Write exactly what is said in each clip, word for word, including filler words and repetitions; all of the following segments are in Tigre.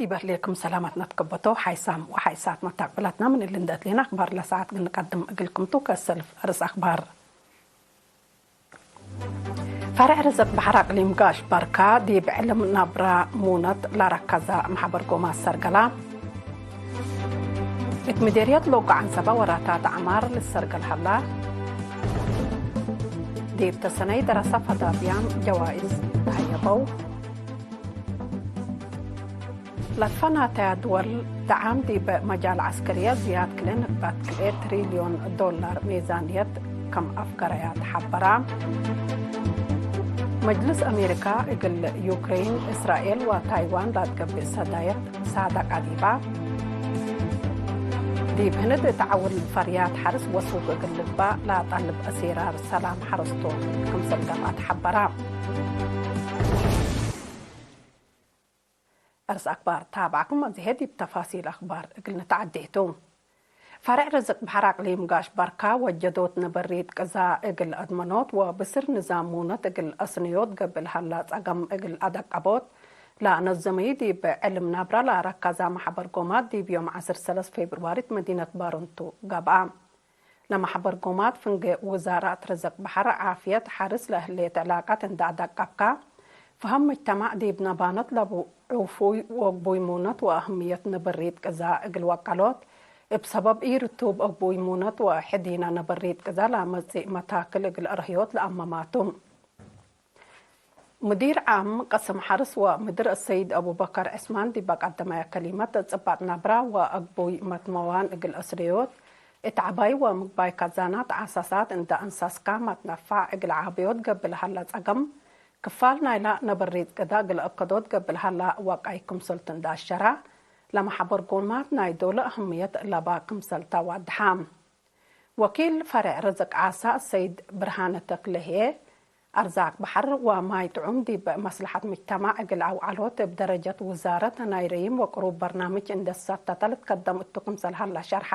ዲበ ህሌክም ሰላመትነ ትከበቶ ሓይሳም ወሓይሳት መታቅብላትና፣ ምን እሊ እንዴ አትሌነ አክባር ለሰዓት እግል ንቀድም እግልክምቱ። ከሰልፍ ርእስ አክባር። ፈሬዕ ርዝቅ በሐር አቅሊም ጋሽ ባርካ ዲብ ዕልም ናብራ ሙነት ለረከዘ መሐበርጎማት ሰርገላ። እት ምዴርየት ሎጎ ዐንሰበ ወራታት ዐማር ልሰርገል ሀላ። ዲብ ተሰነይ ደረሰ ፈዳብያም ጀዋይዝ ተሀየበው። ለትፈናተያ ድወል ደዓም ዲብ መጃል ዐስከርየ ዝያድ ክልኤ ነጥበት ክልኤ ትሪልዮን ዶላር ሜዛንየት ከም አፍገረያ ተሐበራ። መጅልስ አሜሪካ እግል ዩክሬን፣ እስራኤል ወታይዋን ለአትገብእ ሰዳየት ሳደቀ ዲባ። ዲብ ህንድ እት ዐውል ፈርያት ሐርስ ወሱግ እግል ልግባእ ለአጠልብ አሴራር ሰላም ሐረስቶት ክምሰል ገብአ ተሐበራ። አርስ አክባር ታብዐኩም። አዜ ዲብ ተፋሲል አክባር እግል ንትዐዴ ቱ። ፈሬዕ ርዝቅ በሐር አቅሊም ጋሽ ባርካ ወጀዶት ነበሪት ቅዛ እግል አድመኖት ወብስር ንዛም ሙነት እግል አስንዮት ገብእ ለሀላ ጸገም እግል አደቀቦት ለአነዘመዩ ዲብ ዕልም ናብራ ለአረካዛ መሐበር ጎማት ዲብ ዮም ዐስር ሰለስ ፌብርዋሪት መዲነት ባሮንቱ ገብአ። ለመሐበር ጎማት ፍንጌ ውዛራት ርዝቅ በሐር፣ ዓፍየት፣ ሐርስ ለህሌት ዕላቀት እንዴ አደቀብካ፣ ፈሀም ምጅተማዕ ዲብ ነባነት ለቡ ዑፉይ ወእግቡይ ሙነት ወአህምየት ነበሪት ቅዛ እግል ወቀሎት፣ እብ ሰበብ ኢርቱብ እግቡይ ሙነት ወሕዲነ ነበሪት ቅዛ ለአመጽእ መታክል እግል አርህዮት ለአመማቱ። ሙዲር ዓም ቅስም ሐርስ ወምድር አሰይድ አቡበከር ዕስማን ዲበ ቀደመየ ከሊመት፣ ጽባጥ ናብራ ወአግቡይ መትመዋን እግል አስርዮት፣ እት ዐባይ ወምግባይ ከዛናት ዓሳሳት እንደ አንሳስካ መትነፋዕ እግል ዓብዮት ገብእ ለሀላ ጸገም፣ ክፋል ናይላ ነበሪት ቅዳ እግል አከዶት ገብእ ለሀላ ወቃይ ክምሰልቱ እንደ አሸራ፣ ለመሐበር ጎማት ናይ ዶለ አህምየት ለባ ክምሰልታ ዋድሓ። ወኪል ፈሬዕ ርዝቅ ዓሳ ሰይድ ብርሃነ ተክለ ህዬ፣ አርዛቅ በሐር ወማይ ጥዑም ዲብ መስለሐት ምጅተማዕ እግል አውዐሎት እብ ደረጀት ውዛረት ናይ ረዪም ወቅሩብ በርናምጅ እንዴ ሰተተ ልትከደም እቱ ክምሰል ሀላ ሸርሐ።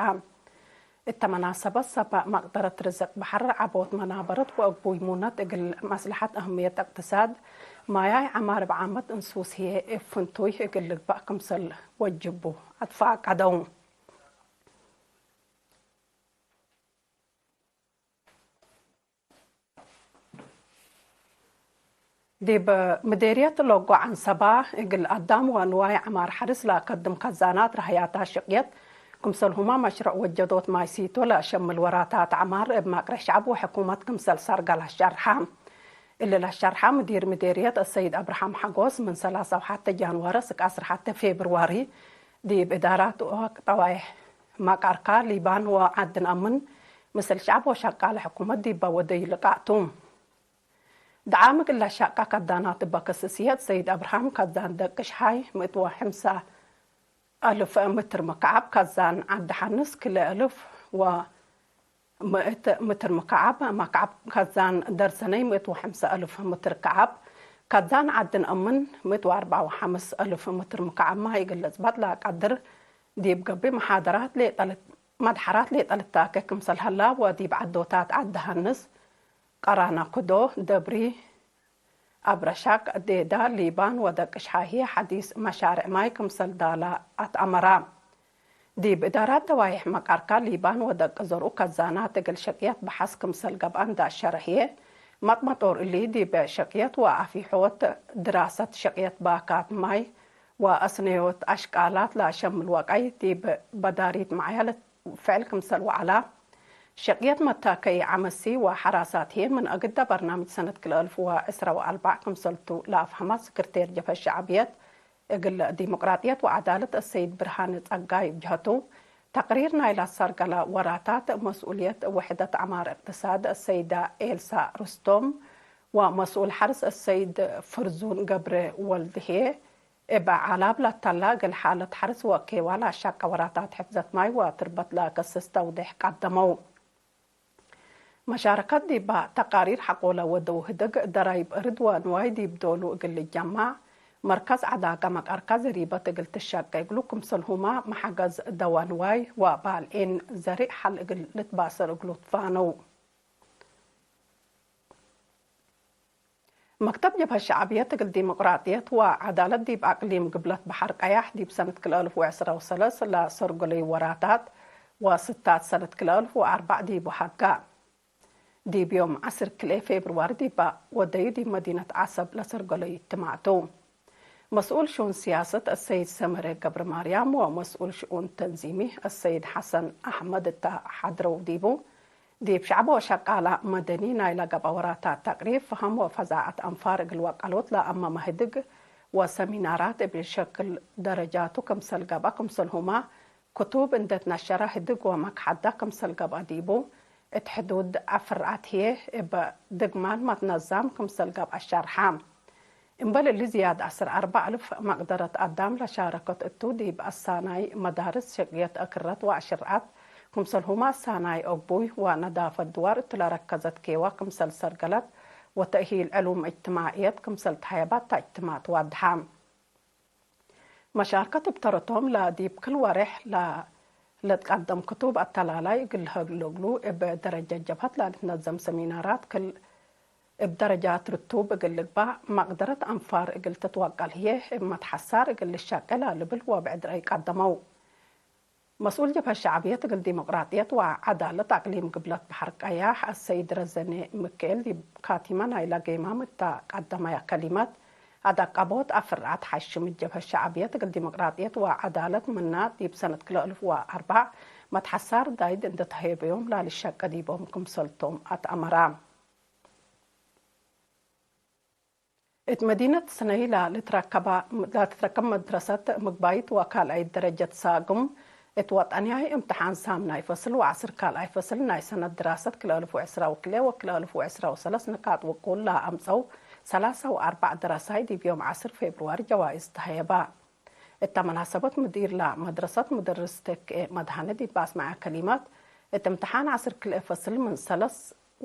እተ መናሰበት ሰብ መቅደረት ርዝቅ በሐር ዐቦት መናበረት ወእግቡይ ሙነት እግል መስለሐት አህምየት እቅትሳድ ማያይ ዐማር እብ ዓመት እንሱስ ህዬ እብ ፍንቱይ እግል ልግባእ ክምሰል ወጅቡ አትፋቀደው። ዲብ ምዴርየት ሎጎ ዐንሰባ፣ እግል አዳም ወንዋይ ዐማር ሐርስ ለአከድም ከዛናት ረህያታ ሽቅየት፣ ክምሰልሁመ መሽሩዕ ወጀዶት ማይ ሲቶ ለአሸምል ወራታት ዐማር እብ መቅርሕ ሸዐብ ወሕኩመት ክምሰል ሰርገ ለሸርሐ። እሊ ለሸርሐ ምዲር ምዴርየት አሰይድ አብርሃም ሐጎስ፣ ምን ሰላሳ ወሐቴ ጃንዋሪ እስክ ዐስር ሐቴ ፌብርዋሪ፣ ዲብ እዳራት ወጠዋይሕ መቃርካ ሊባን ወዐድን አምን፣ ምስል ሸዐብ ወሸቃለ ሕኩመት ዲበ ወደዩ ልቃእ ቱ። ደዓም እግል ለሸቀ ከዳናት እበ ክስስየት ሰይድ አብርሃም፣ ከዛን ደቅሽ ሐይ ምእት ወሐምሰ አልፍ ምትር ምክዓብ፣ ከዛን ዐዲ ሐንስ ክልኤ አልፍ ወምእት ምትር ምክዓብ፣ መክዓብ ከዛን ደርሰነይ ምእት ወሐምሰ አልፍ ምትር ክዓብ፣ ከዛን ዐድን አምን ምእት ወአርበዕ ወሐምስ አልፍ ምትር ምክዓብ ማይ እግል ልጽበጥ ለአቀድር ዲብ ገብእ መሓደራት ሌጠ ልት-፣ መድሐራት ሌጠ ልታኬ ክምሰል ሀላ ወዲብ ዐዶታት ዐዲ ሐንስ፣ ቀራና ኩዶ፣ ደብሪ፣ አብረሻቅ፣ ዴዳ፣ ሊባን ወደቅ ሽሓሂ ሐዲስ መሻርዕ ማይ ክምሰል ዳላ አትአመራ። ዲብ እዳራት ደዋይሕ መቃርካ ሊባን ወደቅ ዘርኡ ከዛናት እግል ሸቅየት በሐስ ክምሰል ገብአ እንዳ ሸርሕየ፣ መጥመጦር እሊ ዲብ ሸቅየት ወአፊሖት ድራሰት ሸቅየት ባካት ማይ ወአስነዮት አሽቃላት ለአሸምል ወቀይ ዲብ በዳሪት መዓያ ፍዕል ክምሰል ወዐላ። ሸቅየት መታከይ ዐመሲ ወሐራሳት ህዬ ምን አግደ በርናምጅ ሰነት ክልኤ አልፍ ወዕስራ ወአርበዕ ክምሰልቱ ለአፍሀመ ስክርቴር ጀብሀት ሸዕብየት እግል ዲሞቅራጥየት ወዐዳለት አሰይድ ብርሃነ ጸጋይ እብ ጀሀቱ፣ ተቅሪር ናይላ ሰርገለ ወራታት መስኡልየት ውሕደት ዐማር እቅትሳድ አሰይዳ ኤልሳ ሩስቶም ወመስኡል ሐርስ አሰይድ ፍርዙን ገብረ ወልድ ህዬ፣ እብ ዐላብ ለተላ እግል ሓለት ሐርስ ወኬዋ ለአሻቀ ወራታት ሕፍዘት ማይ ወትርበት ለአከስስ ተውዴሕ ቀደመው። መሻረከት ዲባ ተቃሪር ሐቆለ ወደው ህድግ፣ ደራይብ እርድ ወንዋይ ዲብ ዶሉ እግል ልጀማዕ፣ መርከዝ ዐዳገ መቃርካ ዘሪበት እግል ትሸቄ እግሉ፣ ክምሰልሁመ መሐገዝ ደወ ንዋይ ወባልዒን ዘሪዕ ሐል እግል ልትባሰር እግሉ ትፋነው። መክተብ ጀብሀት ሸዕብየት እግል ዲሞቅራጥየት ወዐዳለት ዲብ አቅሊም ግብለት በሐር ቀያሕ ዲብ ሰነት ክልኤ አልፍ ወዕስራ ወሰለስ ለሰርገለዩ ወራታት ወስታት ሰነት ክልኤ አልፍ ወአርበዕ ዲቡ ሐጋ። ዲብ ዮም ዐስር ክልኤ ፌብርዋሪ ዲብ ወደዩ ዲብ መዲነት ዐሰብ ለሰርገለዩ እጅትማዕ ቱ። መስኡል ሽኡን ስያሰት አሰይድ ሰመረ ገብረማርያም ወመስኡል ሽኡን ተንዚሚ አሰይድ ሐሰን አሕመድ እተ ሐድረው ዲቡ፣ ዲብ ሸዕብ ወሸቃላ መደኒ ናይለ ገብአ ወራታት ተቅሪብ፣ ፈሀም ወፈዛዐት አንፋር እግል ወቀሎት ለአመመ ህድግ ወሰሚናራት እብ ሸክል ደረጃቱ ክምሰል ገብአ፣ ክምሰልሁመ ክቱብ እንዴ ትነሸረ ህድግ ወመክሐዳ ክምሰል ገብአ ዲቡ፣ እት ሕዱድ አፍርዓት ህዬ እብ ድግማን መትነዛም ክምሰል ገብአ ሸርሐ። እምበል እሊ ዝያድ ዐስር አርበዕ አልፍ መቅደረት አዳም ለሻረከት እቱ፣ ዲብ አሳናይ መዳርስ፣ ሸቅየት አክረት ወአሽርዐት፣ ክምሰልሁመ አሳናይ አግቡይ ወነዳፈት ድዋር እቱ ለረከዘት ኬዋ ክምሰል ሰርገለት ወተእሂል ዕሉም እጅትማዕየት ክምሰል ተሀየባት ተ እጅትማዕ ትዋድሐ። መሻርከት እብ ተረቶም ለዲብ ክል ወሬሕ ለ-፣ ለትቀደም ክቱብ አተላላይ እግል ለህግሎግሉ፣ እብ ደረጀት ጀብሀት ለልትነዘም ሰሚናራት ክል እብ ደረጃት ርቱብ እግል ልግባእ፣ መቅደረት አንፋር እግል ትትወቀል ህዬ እብ መትሐሳር እግል ልሸቄ ለልብል ወብዕድ ረአይ ቀደመው። መስኡል ጀብሀት ሸዕብየት እግል ዲሞቅራጥየት ወዐዳለት አቅሊም ግብለት በሐር ቀያሕ አሰይድ ረዘነ ምክኤል ዲብ ካቲመ ናይለ ጌማም እተ ቀደመየ ከሊመት፣ አዳቀቦት አፍርዓት ሐሽም ጀብሀት ሸዕብየት እግል ዲሞቅራጥየት ወዐዳለት ምና ዲብ ሰነት ክልኤ አልፍ ወአርበዕ መትሐሳር ዳይድ እንዴ ተሀየበዮም ለልሸቄ ዲቦም ክምሰልቶም አትአመረ። እት መዲነት ስነይ ለልትረከበ፣ ለትትረከብ መድረሰት ምግባይት ወካልኣይት ደረጀት ሳግም፣ እት ወጠንያይ እምትሓን ሳምናይ ፈስል ወዐስር ካልኣይ ፈስል ናይ ሰነት ድራሰት ክልኤ አልፍ ወዕስራ ወክልኤ ወክልኤ አልፍ ወዕስራ ወሰለስ ንቃጥ ውቁል ለአምጸው ሰላሳ ወአርበዕ ደረሳይ ዲብ ዮም ዐስር ፌብርዋሪ ጀዋይዝ ተሀየበ። እተ መናሰበት ምዲር ለመድረሰት ሙደርስ ተክኤ መድሃነ ዲብ አስመዐ ከሊመት፣ እት እምትሓን ዐስር ክልኤ ፈስል ምን ሰለስ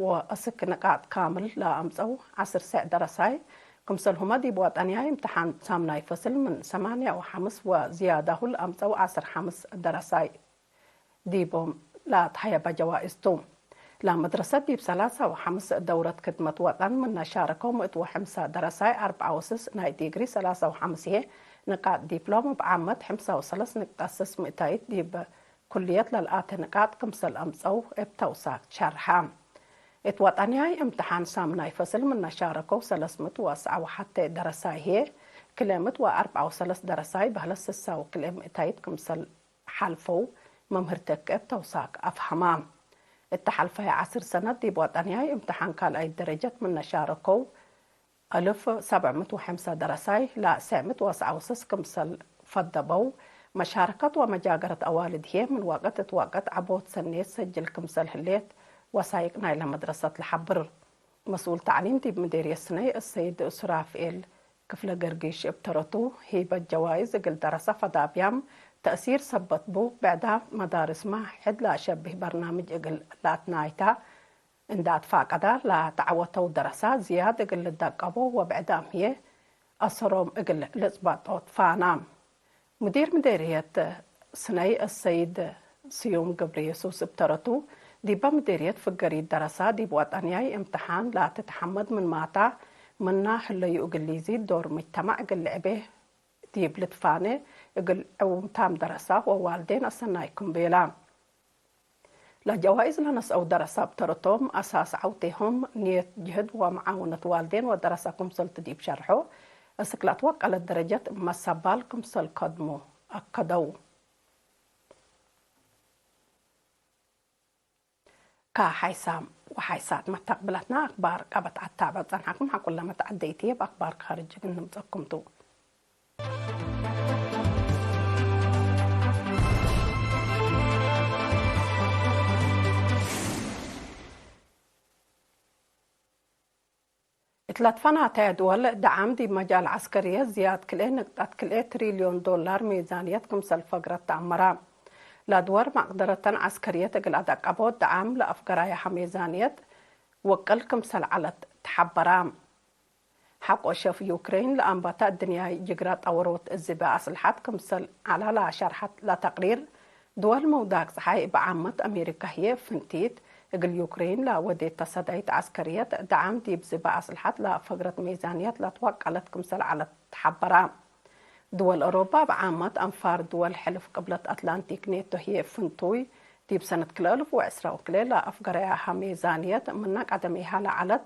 ወአስክ ንቃጥ ካምል ለአምጸው ዐስር ሰዕ ደረሳይ፣ ክምሰልሁመ ዲብ ወጠንያይ እምትሓን ሳምናይ ፈስል ምን ሰማንያ ወሐምስ ወዝያዳሁ ለአምጸው ዐስር ሐምስ ደረሳይ። ዲቦም ለአትሀየበ ጀዋይዝ ቱ። ለመድረሰት ዲብ ሰላሳ ወሐምስ ደውረት ክድመት ወጠን ምነ ሻረከው ምእት ወሐምሳ ደረሳይ አርበዓ ወስስ ናይ ዲግሪ ሰላሳ ወሐምስ ህዬ ንቃጥ ዲፕሎም እብ ዓመት ሐምሳ ወሰለስ ንቅጠ ስስ ምእታይት ዲብ ኩልየት ለልአተ ንቃጥ ክምሰል አምጸው እብ ተውሳክ ሸርሐ። እት ወጠንያይ እምትሓን ሳምናይ ፈስል ምነ ሻረከው ሰለስ ምእት ወአስዓ ወሐቴ ደረሳይ ህዬ ክልኤ ምእት ወአርበዓ ወሰለስ ደረሳይ በህለት ስሳ ወክልኤ ምእታይት ክምሰል ሐልፈው መምህር ተክኤ እብ ተውሳክ አፍሀማ። እተ ሐልፈየ ዐስር ሰነት ዲብ ወጠንያይ እምትሓን ካልኣይት ደረጀት ምነ ሻረከው አልፍ ሰብዕ ምእት ወሐምሳ ደረሳይ ለሰዕ ምእት ወአስዓ ወስስ ክምሰል ፈደበው፣ መሻረከት ወመጃገረት አዋልድ ህዬ ምን ወቅት እት ወቅት ዐቦት ሰኔት ሰጅል ክምሰል ህሌት ወሳይቅ ናይለ መድረሰት ለሐብር። መስኡል ተዕሊም ዲብ ምዴርየት ስነይ አሰይድ ሱራፍኤል ክፍለ ገርጊሽ እብ ተረቱ፣ ሂበት ጀዋይዝ እግል ደረሰ ፈዳብያም ተእሲር ሰበት ቡ፣ ብዕዳም መዳርስመ ሕድ ለአሸብህ በርናምጅ እግል ለአትናይታ እንዴ አትፋቀዳ፣ ለተዐወተው ደረሳ ዝያድ እግል ልደቀቦ ወብዕዳም ህዬ አሰሮም እግል ልጽበጦ ትፋና። ሙዲር ምዴርየት ስነይ አሰይድ ስዩም ገብረየሱስ እብ ተረቱ፣ ዲበ ምዴርየት ፍገሪት ደረሳ ዲብ ወጠንያይ እምትሓን ለትትሐመድ ምንማታ፣ ምና ህለዩ እግል ሊዚድ ዶር ሙጅተማዕ እግል ልዕቤ ዲብ ልትፋኔ እግል ዕውምታም ደረሳ ወዋልዴን አሰናይኩም ቤላ። ለጀዋይዝ ለነስአው ደረሳ እብ ተረቶም አሳስ ዐውቴሆም ንየት ጅህድ ወመዓውነት ዋልዴን ወደረሳ ክምሰልቱ ዲብ ሸርሖ፣ እስክ ለትወቀለት ደረጀት መሰባል ክምሰል ከድሞ አከደው። ከሓይሳም ወሓይሳት መተቅብለትና አክባር ቀበት አታብዕ ጸንሐኩም። ሐቁለ መትዐደይትዬ በአክባር ካርጅ እግል ንምጸኩም ቱ። እት ለትፈናተየ ድወል ደዓም ዲብ መጃል ዐስከርየት ዝያድ ክልኤ ንቅጠት ክልኤ ትሪልዮን ዶላር ሜዛንየት ክምሰል ፈግረት ተአመረ። ለድወል መቅደረተን ዐስከርየት እግል አደቀቦት ደዓም ለአፍገራያሀ ሜዛንየት ወቅል ክምሰል ዐለት ተሐበረ። ሐቆ ሸፍ ዩክሬን ለአንበተ እድንያይ ጅግረ ጠወሮት እዝበ አስልሐት ክምሰል ዐለ ለሸርሐት ለተቅሪር፣ ድወል መውዳቅ ጸሓይ እብ ዓመት አሜሪካ ህዬ ፍንቲት እግል ዩክሬን ለወዴተ ሰዳይት ዐስከርየት ደዓም ዲብ ዝበ አስልሐት ለፈግረት ሜዛንየት ለትወቀለት ክምሰል ዐለት ተሐበረ። ድወል አውሮፓ እብ ዓመት አንፋር ድወል ሕልፍ ቅብለት አትላንቲክ ኔቶ ህዬ ፍንቱይ፣ ዲብ ሰነት ክልኤ አልፍ ወዕስራ ወክልኤ ለአፍገረያሀ ሜዛንየት ምነ ቀደሚሃ ለዐለት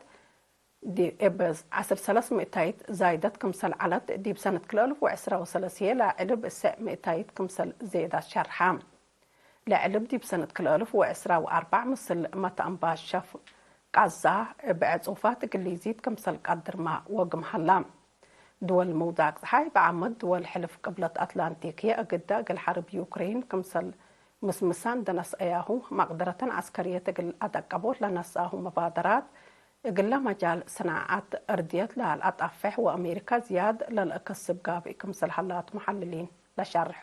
ዲ-፣ እብ ዐስር ሰለስ ምእታይት ዛይደት ክምሰል ዐለት፣ ዲብ ሰነት ክልኤ አልፍ ወዕስራ ወሰለስ ህዬ ለዕልብ እስዕ ምእታይት ክምሰል ዜዳት ሸርሐ። ለዕልብ ዲብ ሰነት ክልኤ አልፍ ወዕስራ ወአርበዕ ምስል መተአንባሸፍ ቃዛ እብ ዕጹፋት እግል ሊዚድ ክምሰል ቀድርመ ወግም ሀላ። ድወል መውዳቅ ጸሓይ በዓመት ድወል ሕልፍ ቅብለት አትላንቲክ ህዬ እግደ እግል ሐርብ ዩክሬን ክምሰል ምስምሳ እንደ ነስአያሁ፣ መቅደረተን ዐስከርየት እግል አደቀቦት ለነስአሁ መባደራት፣ እግለ መጃል ሰናዐት እርድየት ለለአጣፍሕ ወአሜሪካ ዝያድ ለልአከስብ ጋብእ ክምሰል ሀላት መሐልሊን ለሸርሖ።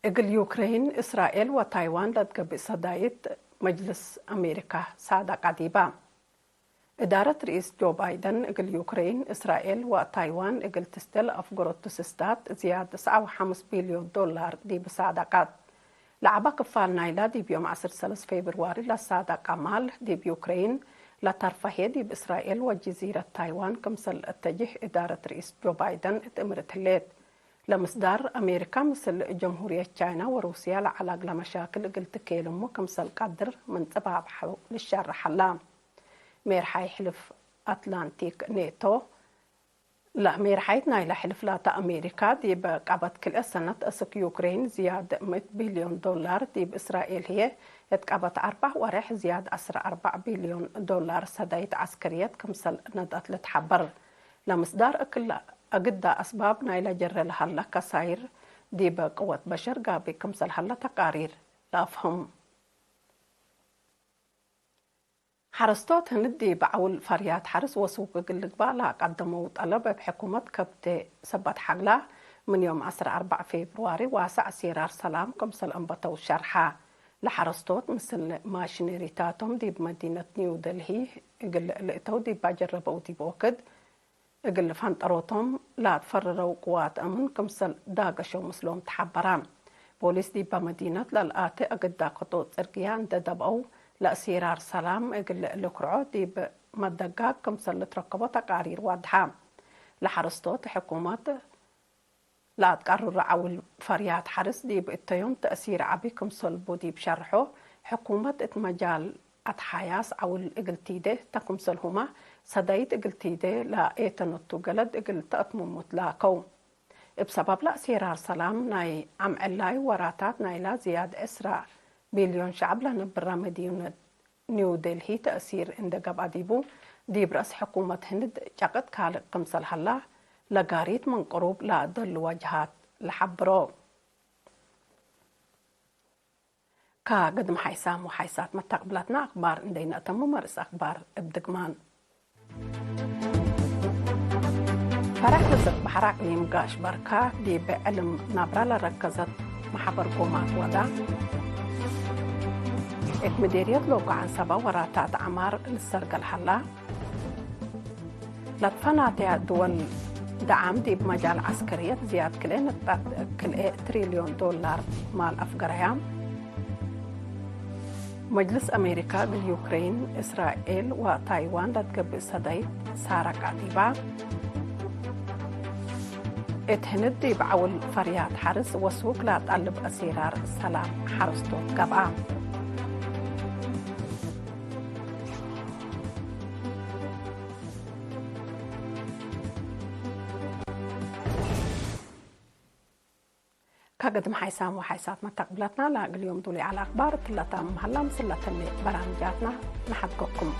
እግል ዩክሬን፣ እስራኤል ወታይዋን ለትገብእ ሰዳይት መጅልስ አሜሪካ ሳደቀ ዲባ። እዳረት ርኢስ ጆ ባይደን እግል ዩክሬን፣ እስራኤል ወታይዋን እግል ትስደል አፍገሮት ትስዳት ዝያድ ትስዓ ወሐምስ ቢልዮን ዶላር ዲብ ሳደቃት። ለዐበ ክፋል ናይላ ዲብ ዮም ዐስር ሰለስ ፌብርዋሪ ለሳደቀ ማል ዲብ ዩክሬን ለተርፈ ህዬ ዲብ እስራኤል ወጅዚረት ታይዋን ክምሰል ለአተጅህ እዳረት ርኢስ ጆ ባይደን እት እምርት ህሌት። ለምስዳር አሜሪካ ምስል ጀምሁርየት ቻይና ወሩስያ ለዐላግለ መሻክል እግል ትኬልሙ ክምሰል ቀድር ምን ጽባብሐው ልሸረሕ ሀላ። ሜርሓይ ሕልፍ አትላንቲክ ኔቶ፣ ለሜርሓይት ናይለ ሕልፍ ላተ አሜሪካ ዲብ ቀበት ክልኤ ሰነት እስክ ዩክሬን ዝያድ ምእት ቢልዮን ዶላር፣ ዲብ እስራኤል ህዬ እት ቀበት አርበዕ ወሬሕ ዝያድ ዐስር አርበዕ ቢልዮን ዶላር ሰዳይት ዐስከርየት ክምሰል ነድአት ልትሐበር። ለምስዳር እክል አግዳ አስባብ ናይለ ጀረ ለሀለ ከሳይር ዲበ ቅወት በሸር ጋብእ ክምሰል ሀለ ተቃሪር ለአፍህም። ሐረስቶት ህንድ ዲብ ዐውል ፈርያት ሐርስ ወሱቅ እግል ልግባእ ለአቀደመው ጠለብ እብ ሕኩመት ከብቴ ሰበት ሐግላ ምን ዮም ዐስር አርበዕ ፌብርዋሪ ዋስዕ ሴራር ሰላም ክምሰል አንበተው ሸርሐ። ለሐረስቶት ምስል ማሽነሪታቶም ዲብ መዲነት ኒው ደልሂ እግል ልእተው ዲብ አጀረበው ዲብ ወክድ፣ እግል ፈንጠሮቶም ለአትፈረረው ቅዋት አምን ክምሰል ዳገሸው ምስሎም ተሐበረ። ፖሊስ ዲበ መዲነት ለልአቴ አግዳ ክጡጥ ጽርግያ እንዴ ደብአው፣ ለእሲራር ሰላም እግል ልክርዖ ዲብ መደጋግ ክምሰል ልትረከቦ ተቃሪር ዋድሐ። ለሐረስቶት ሕኩመት ለአትቀርሩ ዐውል ፈርያት ሐርስ ዲብ እተዮም ተእሲር ዐቢ ክምሰልቡ ዲብ ሸርሖ፣ ሕኩመት እት መጃል አትሓያስ ዐውል እግል ቲዴ ተክምሰልሁመ፣ ሰዳይት እግል ቲዴ ለኤተነቱ ገለድ እግል ተአትምሙ ትላከው። እብ ሰበብ ለእሲራር ሰላም ናይ አምዕላይ ወራታት ናይላ ዝያድ ዕስራ ቢልዮን ሸዐብ ለነብራ መዲነት ኒው ዴልሂ ተእሲር እንዴ ገብአ ዲቡ፣ ዲብ ረአስ ሕኩመት ህንድ ጨቅጥ ካልእ ክምሰል ሀላ፣ ለጋሪት ምን ቅሩብ ለደሉ ወጅሃት ለሐብሮ። ከግድም ሓይሳም ወሓይሳት መተቅብላትና አክባር እንዴ ነአተምም፣ ርእስ አክባር እብ ድግማን። ፈረሕ ርዝቅ በሐር አቅሊም ጋሽ በርካ ዲብ ዕልም ናብራ ለረከዘት መሐበር ጎማት ወዳ፣ እት ምዴርየት ሎጎ ዐንሰበ ወራታት ዐማር ልሰርገል ሀላ። ለትፈናተያ ድወል ደዓም ዲብ መጃል ዐስከርየት ዝያድ ክልኤ ንቅጠት ክልኤ ትሪልዮን ዶላር ማል አፍገረያ። መጅልስ አሜሪካ እግል ዩክሬን፣ እስራኤል ወታይዋን ለትገብእ ሰዳይት ሳረቀ ዲባ። እት ህንድ ዲብ ዐውል ፈርያት ሐርስ ወሱቅ ለአጠልብ አሲራር ሰላም ሐረስቶት ገብአ። ከግድም ሓይሳም ወሓይሳት መተቅብለትና ለእግል ዮም ዱሊ ዐለ አክባር እትለ ታምም ሀላ። ምስል ለተሌ በራምጃትና ነሐድጎኩም።